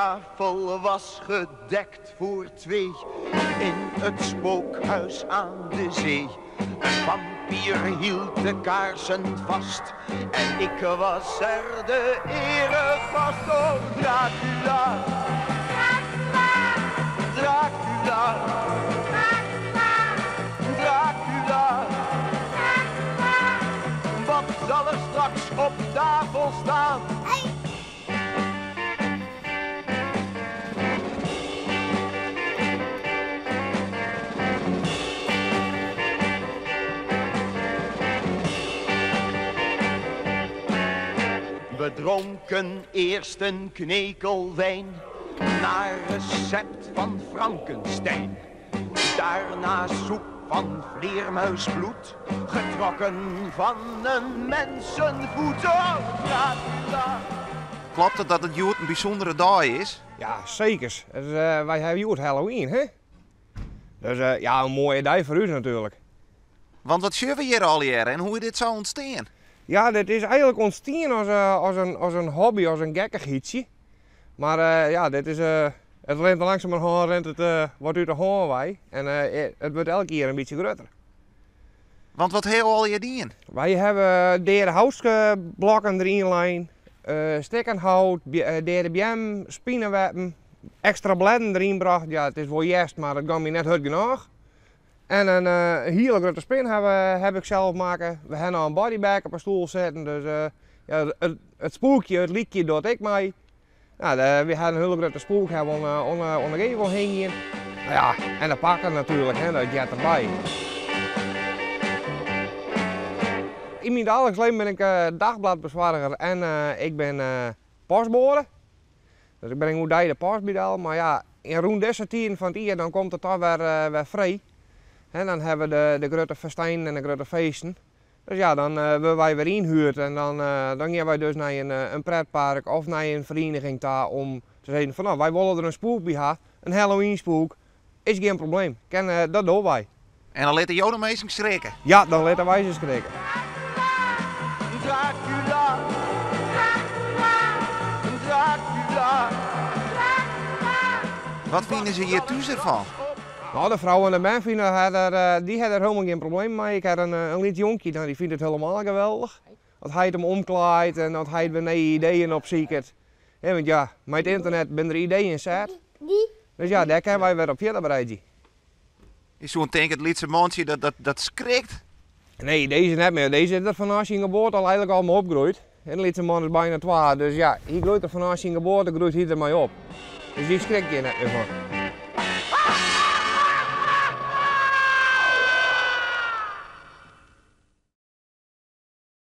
tafel was gedekt voor twee in het spookhuis aan de zee. Een vampier hield de kaarsen vast en ik was er de eregast. Oh, Dracula, Dracula, Dracula, Wat zal er straks op tafel staan? We dronken eerst een knekel wijn naar recept van Frankenstein. Daarna soep van vleermuisbloed, getrokken van een mensenvoet. Oh, Dracula. Klopt het dat it hjoed in bysûndere dei is? Ja, zeker. Dus, wy hawwe hjoed Halloween, hè? Dus ja, in moaie dei foar ús natuerlik. Want wat sjogge we hjir allegearre en hoe is dit sa ûntstien? Ja, dit is eigenlik ûntstien as in hobby, as in gekkichheidsje. Mar ja, dit is, it rint langsumerhân rint it wat út de hân wei en it wurdt elk jier in bytsje grutter. Want wat ha jo allegear dien? Wy hawwe deade houtblokken deryn lein, stikken hout, deade beammen, spinneweppen, ekstra blêden deryn brocht. Ja, it is wol hjerst, mar it gong my net hurd genôch. En in hiele grutte spin haw ik sels makke. We hawwe noch in bodybag op 'e stoel setten, dus ja, it spoekje, it lykje docht ek mei. Nou, we hawwe in hiele grutte spoek hawwe we oan de gevel hingjen. Nou ja, en de pakken natuerlik, hè, dat heart derby. Yn myn daagliks leven bin ik dagbladbesoarger en ik bin postboade. Dus ik bring oerdei de post by del, mar ja, yn rûn dizze tiden fan it jier dan komt it toch wer frij. En dan hawwe we de grutte festijnen en de grutte feesten. Dus ja, dan wurde wy wer ynhuurd en dan gean wy dus nei in pretpark of nei in ferieniging ta om te sizzen fan no, wy wolle der in spoek by ha, in Halloween spoek, is gjin probleem, dat dogge wy. En dan litte jo de minsken skrikke? Ja, dan litte wy se skrikke. Dracula, Dracula, Wat fine se hjir thús derfan? Nou, de frou en de bern fine har, dy ha der hielendal gjin probleem mei. Ik ha in lyts jonkje, nou, dy fynt it hielendal geweldich. As hy it him omklaait en as hy wer nije ideeën opsiket. Ja, want ja, mei it ynternet binne der ideeën set. Dus ja, dêr kinne wy wer op fierder breidzje. Je soene tinke, it lytse mantsje dat skrikt. Nee, dizze net mear. Dizze is der fanôf syn geboarte al eigenlik al mei opgroeid. En de lytse man is byna twa, dus ja, hy groeit der fanôf syn geboarte groeit hy der mei op. Dus dy skrikt hjir net mear fan.